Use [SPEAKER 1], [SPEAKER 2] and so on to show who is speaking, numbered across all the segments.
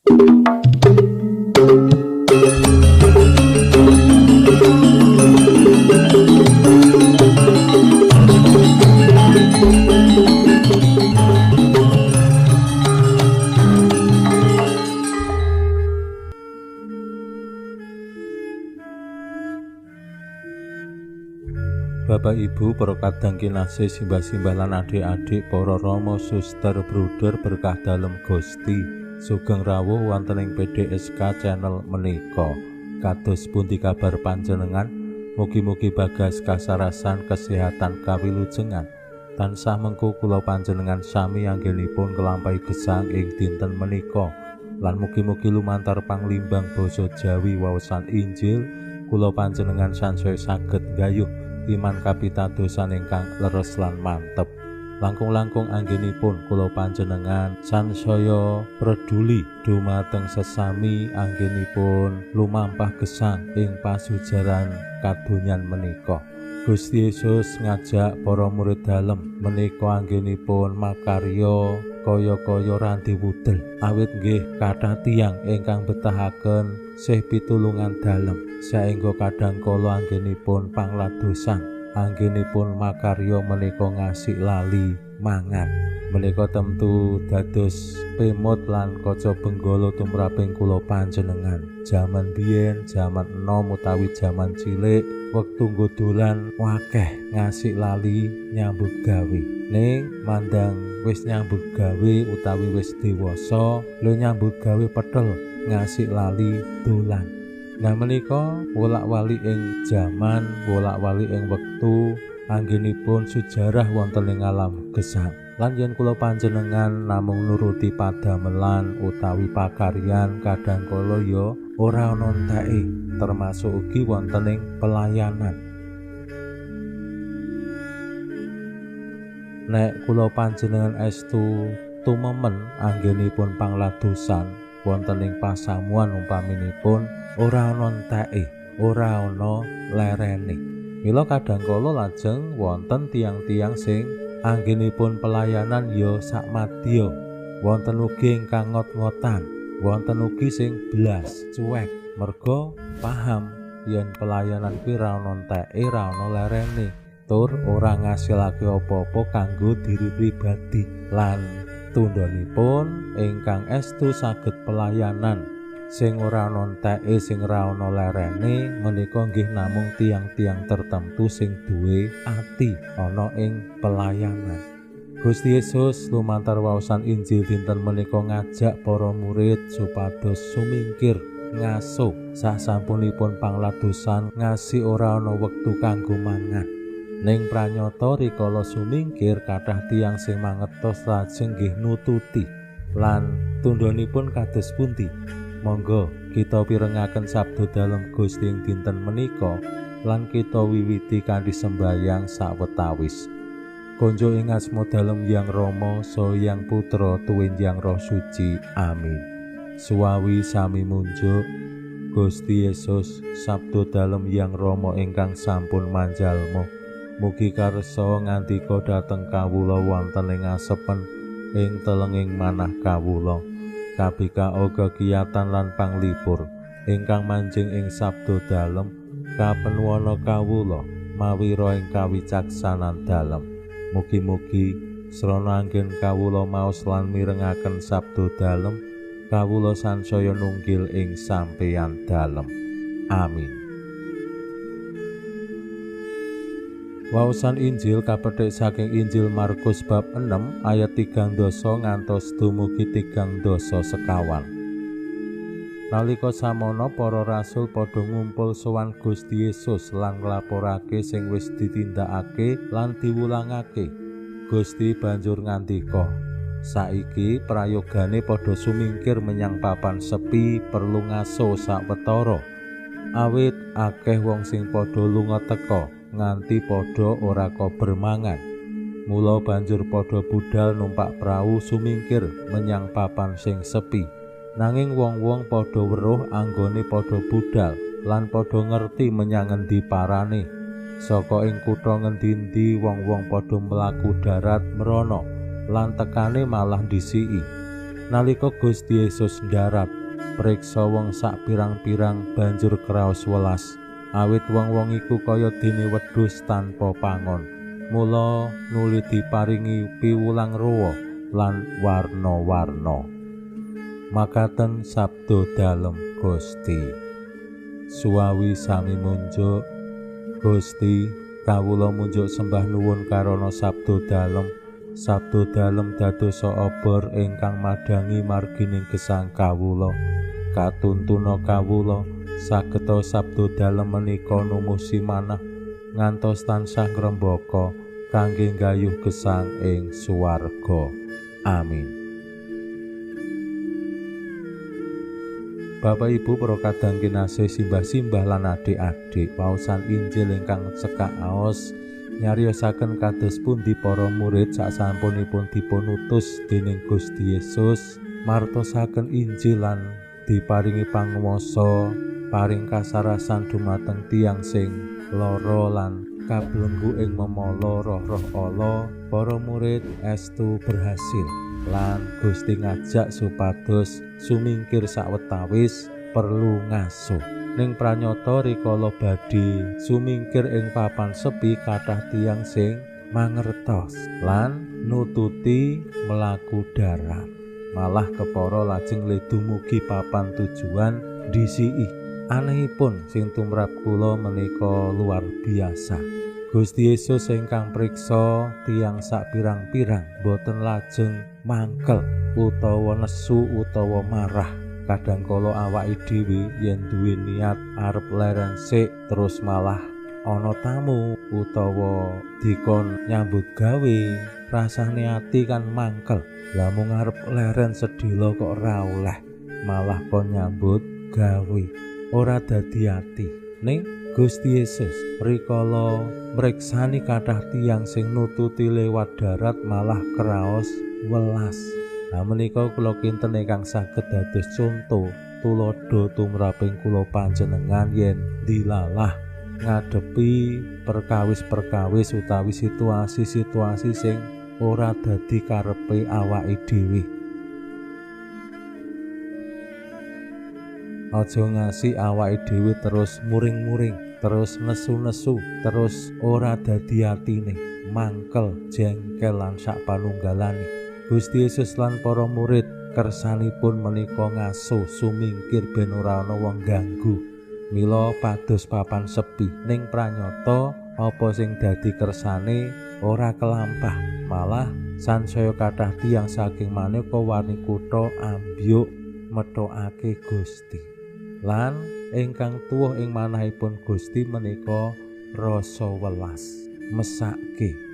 [SPEAKER 1] Bapak Ibu, para kadang kinasih, simbah-simbah lan adik-adik, para rama, suster, bruder berkah dalem Gusti, sugeng rawuh wonten ing PDSK channel menika. Kados pundi kabar panjenengan? Mugi-mugi bagas kasarasan kesehatan kawilujengan. Tansah mengku kula panjenengan sami anggenipun nglampahi gesang ing dinten menika. Lan mugi-mugi lumantar panglimbang basa Jawi waosan Injil kula panjenengan sansaya saged nggayuh iman kapitadosan ingkang leres lan mantep. Langkung-langkung anggenipun kula panjenengan sansaya preduli dumateng sesami anggenipun lumampah gesang ing pasujaran kadonyan menika. Gusti Yesus ngajak para murid dalem menika anggenipun makarya kaya-kaya ranti wudel, awit nggih kathah tiyang ingkang betahaken sih pitulungan dalem, saengga kadang kala anggenipun pangladosan anggenipun makarya menika ngasih lali mangan. Menika tentu dados pemot lan kaca benggala tumraping kula panjenengan. Jaman biyen, jaman enom utawi jaman cilik, wektu nggo dolan wakeh ngasih lali nyambut gawe. Ning mandang wis nyambut gawe utawi wis dewasa, lho nyambut gawe petel ngasih lali dolan. Nah menika wolak-walik ing jaman, wolak-walik ing wektu anggenipun sejarah wonten ing alam gesang. Lan yen kula panjenengan namung nuruti padamelan utawi pakaryan kadang kala ya ora ana enteke, termasuk ugi wonten ing pelayanan. Nek kula panjenengan estu tumemen anggenipun pangladosan wonten ing pasamuan umpaminipun ora ana enteke, ora ana lerene. Mila kadang kala lajeng wonten tiang-tiang sing anggenipun pelayanan ya sakmadya, wonten ugi ingkang ngot-ngotan, wonten ugi sing blas cuek, merga paham yen pelayanan kuwi ra ana enteke, ra ana lerene, tur ora ngasilake apa-apa kanggo diri pribadi. Lan tundhonipun ingkang estu saged pelayanan sing ora ana enteke, sing ra ana lerene menika nggih namung tiang-tiang tertentu sing duwe ati ana ing pelayanan. Gusti Yesus lumantar waosan Injil dinten menika ngajak para murid supados sumingkir ngaso sasampunipun pangladosan ngasih ora ana wektu kanggo mangan. Ning pranyata rikala sumingkir kathah tiyang sing mangertos lajeng nggih nututi. Lan tundhonipun kados pundi? Monggo kita pirengaken sabda dalem Gusti ing dinten menika lan kita wiwiti kanthi sembayang sawetawis. Konjo ing asma dalem Yang Rama, saha Yang Putra, tuwin Yang Roh Suci. Amin. Suwawi sami munjuk Gusti Yesus, sabda dalem Yang Rama ingkang sampun manjalma. Mugi karsa ngandika dhateng kawula wonten ing asepen ing telenging manah kawula. Kabikao kekiyatan lan panglipur ingkang manjing ing sabda dalem kapenuwana kawula mawira ing kawicaksanan dalem. Mugi-mugi srana anggen kawula maos lan mirengaken sabda dalem kawula sansaya nunggil ing sampeyan dalem. Amin. Waosan Injil kapethik saking Injil Markus bab 6 ayat 3 ngantos dumugi 34. Nalika samono para rasul padha ngumpul sowan Gusti Yesus lan nglaporake sing wis ditindakake lan diwulangake. Gusti banjur ngandika, "Saiki prayogane padha sumingkir menyang papan sepi perlu ngaso sawetara. Awit akeh wong sing padha lunga teka nganti padha ora kober mangan. Mula banjur padha budal numpak prau sumingkir menyang papan sing sepi. Nanging wong-wong padha weruh anggone padha budal lan padha ngerti menyang endi parane. Saka ing kutha ngendi-endi wong-wong padha mlaku darat mrana lan tekane malah ndhisiki. Nalika Gusti Yesus ndharat Priksa wong sak pirang-pirang banjur kraos welas, awit wong-wong iku kaya dene wedhus tanpa pangon. Mula nuli diparingi piwulang ruwa lan warna-warna. Makaten sabda dalem Gusti. Suwawi sami munjuk Gusti, kawula munjuk sembah nuwun karana sabda dalem. Sabda dalem dadosa obor ingkang madhangi margining gesang kawula. Katuntuna kawula sageta sabda dalem menika numusi manah ngantos tansah ngrembaka kangge nggayuh gesang ing swarga. Amin. Bapak Ibu para kadang kinasih, simbah-simbah lan adik-adik, waosan Injil ingkang cekak aos nyariosaken kados pundi para murid sasampunipun dipunutus dening Gusti Yesus martosaken Injil lan diparingi panguwasa paring kasarasan dumateng tiyang sing lara lan kabelenggu ing memala roh-roh ala. Para murid estu berhasil lan Gusti ngajak supados sumingkir sawetawis perlu ngasuh. Ning pranyata rikala badhe sumingkir ing papan sepi kathah tiyang sing mangertos lan nututi mlaku darat, malah kepara lajeng dumugi papan tujuan dhisiki. Anehipun sing tumrap kula menika luar biasa. Gusti Yesus ingkang priksa tiyang sak pirang-pirang boten lajeng mangkel utawa nesu utawa marah. Kadang kala awake dhewe yen duwe niat arep leren sik terus malah ana tamu utawa dikon nyambut gawe, rasane ati kan mangkel. Lah mung arep leren sedhela kok ora oleh, malah kon nyambut gawe, ora dadi ati. Ning Gusti Yesus rikala mriksani kathah tiyang sing nututi lewat darat malah kraos welas. Nah menika kula kinten ingkang saged dados conto tuladha tumraping kula panjenengan yen dilalah ngadepi perkawis-perkawis utawi situasi-situasi sing ora dadi karepe awake dhewe. Aja ngasih awake dhewe terus muring-muring, terus nesu-nesu, terus ora dadi atine, mangkel, jengkel lan sak panunggalane. Gusti Yesus lan para murid kersanipun menika ngaso sumingkir ben ora ana wong ganggu. Mila pados papan sepi. Ning pranyata apa sing dadi kersane ora kelampah, malah sansaya kathah tiyang saking maneka warni kutha ambyuk methokake Gusti. Lan ingkang tuwuh ing manahipun Gusti menika rasa welas, mesake.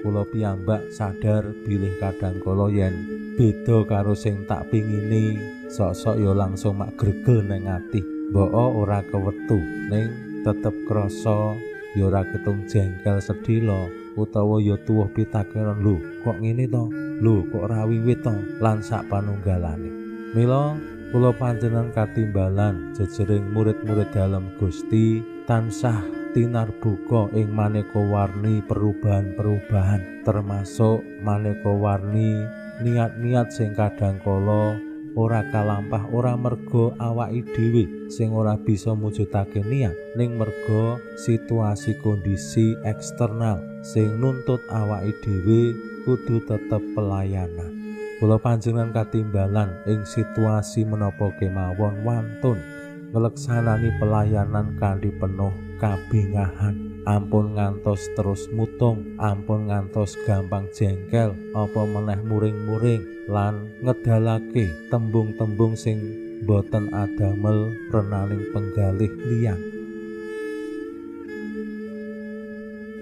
[SPEAKER 1] Kula piyambak sadar bilih kadang kala yen beda karo sing tak pingini, sok-sok ya langsung mak gregel nang ati. Mbok ora kewetu, ning tetep krasa ya ora ketung jengkel sedhela utawa ya tuwuh pitakenan, lho kok ngene to, lho kok ora wiwit to, lan sak panunggalane. Mila kula panjenengan katimbalan jejering murid-murid dalem Gusti tansah tinarbuka ing maneka warni perubahan-perubahan, termasuk maneka warni niat-niat sing kadang kala ora kalampah, ora merga awake dhewe sing ora bisa mujudake niat, ning merga situasi kondisi eksternal sing nuntut awake dhewe kudu tetep pelayanan. Kula panjenengan katimbalan ing situasi menapa kemawon wantun ngleksanani pelayanan kanthi penuh kabingahan. Ampun ngantos terus mutung, ampun ngantos gampang jengkel, apa meneh muring-muring lan ngedalake tembung-tembung sing boten adamel renaning penggalih liyan.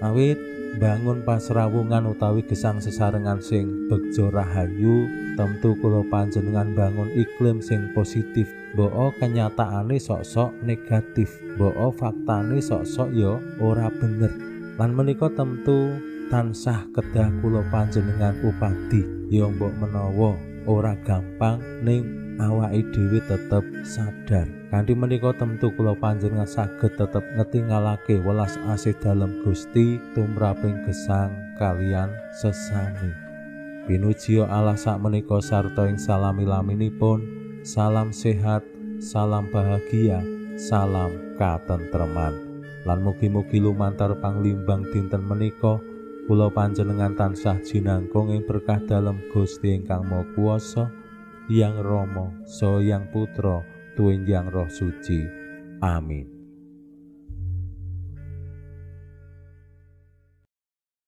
[SPEAKER 1] Awit bangun pasrawungan utawi gesang sesarengan sing begja rahayu, tentu kula panjenengan bangun iklim sing positif. Mbok kenyataane sok-sok negatif, mbok faktane sok-sok ya ora bener. Lan menika tentu tansah kedah kula panjenengan upadi. Ya mbok menawa ora gampang, ning awake dhewe tetep sadar. Kanthi menika tentu kula panjenengan saged tetep ngetingalake welas asih dalem Gusti tumraping gesang kalian sesami. Pinuji Allah sak menika sarta ing salami-laminipun. Salam sehat, salam bahagia, salam katentreman. Lan mugi-mugi lumantar panglimbang dinten menika kula panjenengan tansah jinangkung ing berkah dalem Gusti ingkang Maha Kuwasa, Hyang Rama, Saha Hyang Putra, tuwin Hyang Roh Suci. Amin.